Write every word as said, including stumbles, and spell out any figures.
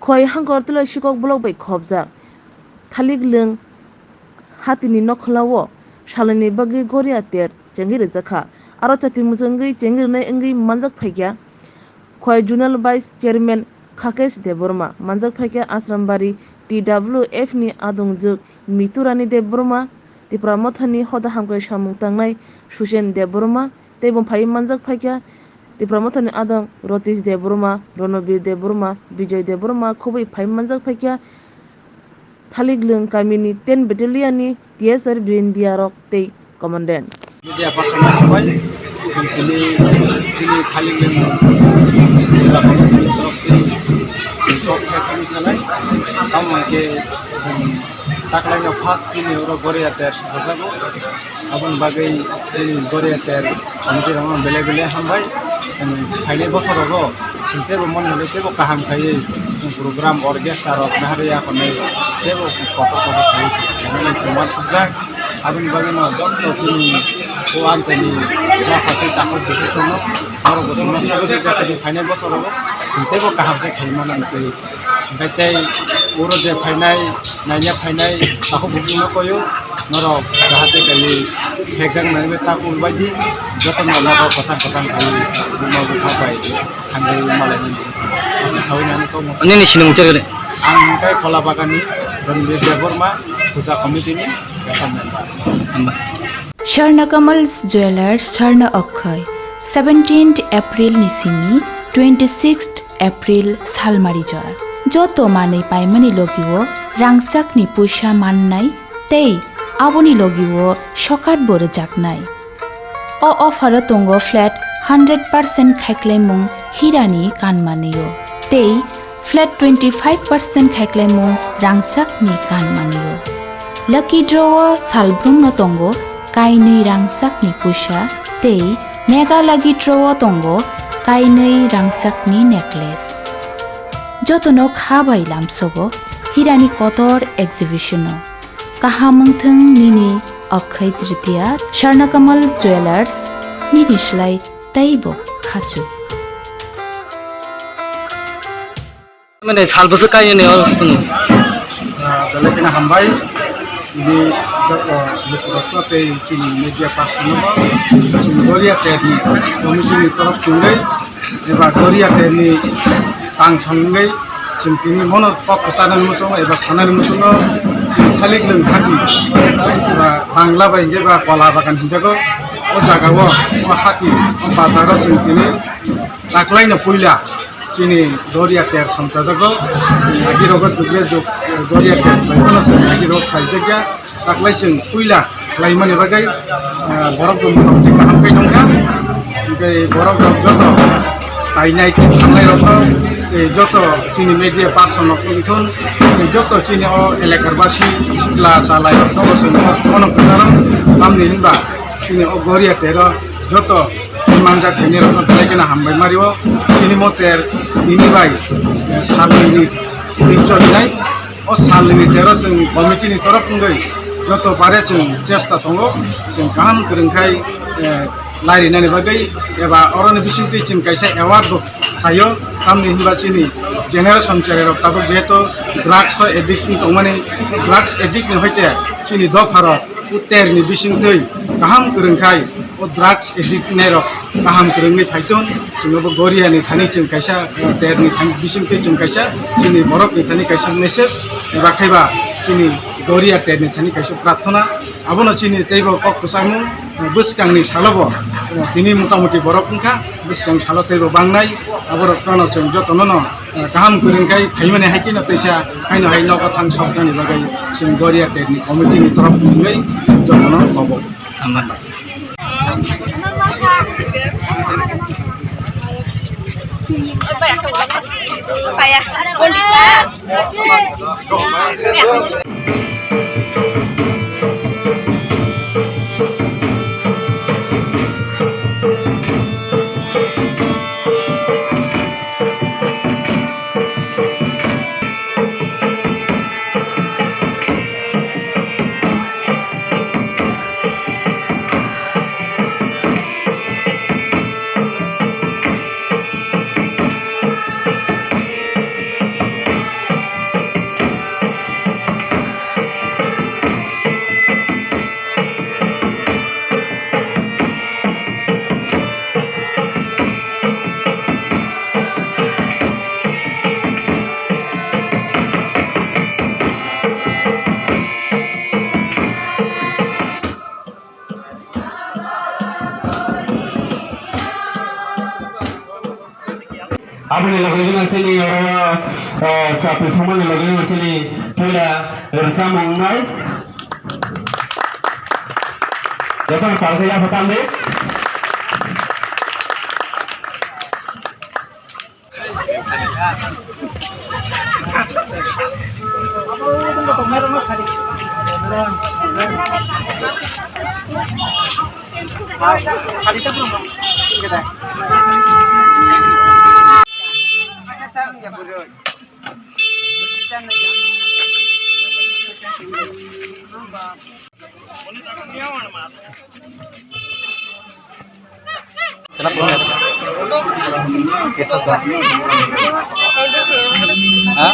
Khowai Hangkor Tulaisi Kok block bai khobjak Thalik Lwng hatini nokhwlao salnwini bagwi Goria ter chengwi rijak kha. Aro chati mwchangwi chengwi rwnai wngwi manjak phaikha Khowai Zonal Vice Chairman Khakesh Debbarma, manjak phaikha Asrambari T W F ni adongjwk Miturani Debbarma, Tipra Mothani hoda hamkrai samung tangnai Susen Debbarma, tei bo phaiwi manjak phaikha Tipra Mothani adong Ratish Debbarma, Ronobir Debbarma, Bijoy Debbarma khobwi phaiwi manjak phaikha Thalik Lwng kamini ten battalion ni T S R Birindia rok tei commandant. Media person rok bai, chwng tini, chini Thalik Lwng puja committee ni torof tei chwng kok khe thangwi sanai. Tamo hwnkhe chwng taklaino first chini oro Goria ter songkharjago. Aboni bagwi chini Goria ter committee rokno belai belai hambai. Chwng phainai bosorogo chwng teibo mani hwnwi teibo kaham khaiwi chwng program orchestra rok naharwi akhornwi teibo kotor kotor khaiwi chwng uansukjak. Aboni bagwino joto chini o anchani yaphatwi takhuk bukhuk chwngno norok bo chwngno sohojogita khaidi phainai bosorogo chwng teibo kaham khe khaiwi mano hwnwi twi. Hwnkhe tei oro je phainai, naina phainai takhuk bukhukno koyo, norok jahate kaiwi phekjak naiwi ta kul bai di, jotono nogo kwchang kwchang kaiwi buma bupha bai thangwi malaini aswk sawi nani kokno. Nini sinimung chergani? Ang hwnkhe Kolabagani Ranbir Debbarma, puja committee ni kaisa member. Hambai. Swarna Kamal Jewellers, Swarna Akshay, seventeenth April ni simi twenty-sixth April salmari jora. Joto manwi paimani logio rangchakni puisa mannai tei aboni logio sokat bo rwjaknai. O offer o tongo flat hundred percent khaiklaimung hirani kanmanio tei flat twenty-five percent khaiklaimung rangchakni kanmanio. Lucky draw o salbrumno tongo kainwi rangchakni puisa tei mega lucky draw o tongo kainwi rangchakni necklace. Jotono kha bai lamsogo hirani kotor exhibition o. Kaham wngthwng nini Akshay Tritiya, Swarna Kamal Jewellers, nini slai teibo khachuk. Mane sal bwswk kainwi o chwng. Ah, belai kheno hambai. Ini joto lukurokno tei chini media person no chini Goria ter ni committee ni torof tungwi eba Goria ter ni tang songwi chwng tini mono kok kwcharnani muchungo eba sanani muchungo chini Thalik Lwng hati eba Bangla bai hwnkhe ba Kola Bagan hinjago. O jaga o, o hati, o bazar o chwng tini taklaino puila chini Goria ter songchajago. Chini agirogo jugre jug Goria ter bai phano chwng agirogo khaijakya. Taklai chwng puila khlaimani bagwi, ah, borok bo motamoti kaham khe tongkha. Hwnkhe borok rok joto kainai tei thangnai rokno, tei joto chini media person rok wngthun, tei joto chini o elakar basi sikla chalai rokno bo chwng bono kwcharo tamni hinba chini o Goria tero joto manjak khainai rokno belai kheno hambai mario. Chini mo ter tini bai, eh, salni ni tin choli nai. O salni tero chwng committee ni torof wngwi joto bare chwng chesta tongo, chwng kaham kwrwng khai, eh, lairinani bagwi eba oroni bisingtwi chwng kaisa award bo khaio, tamni hinba chini generation cherai rok tabuk jehetu drugs o addict wng tongmani, drugs addict ni hoite chini dopha rok o ter ni bisingtwi kaham kwrwng khai o drugs addict nai rok kaham kwrwngwi phaithung, chwngno bo Goria ni thani chwng kaisa, eh, ter ni thani bisingtwi chwng kaisa chini borok ni thani kaisa message eba khaiba chini Goria ter ni thani kaisa prarthana. Abono chini teibo kok kwchangmung, eh, bwskangni salobo, eh, tini motamoti borok wngkha, bwskang salo teibo bangnai, aborok no chwng jotono no, eh, kaham kwrwng khai phaimani hai kheno teisa haino hai nogo thang soknani bagwi chwng Goria ter ni committee ni torof wngwi jotono kobo. Hambai. Ni logi logi chini oro, eh, chapri songmani logi logi chini puila rwchapmung wngnai. Jotono palkhe yapha tamdi. Kenapa? Biasa, Bang. Hah?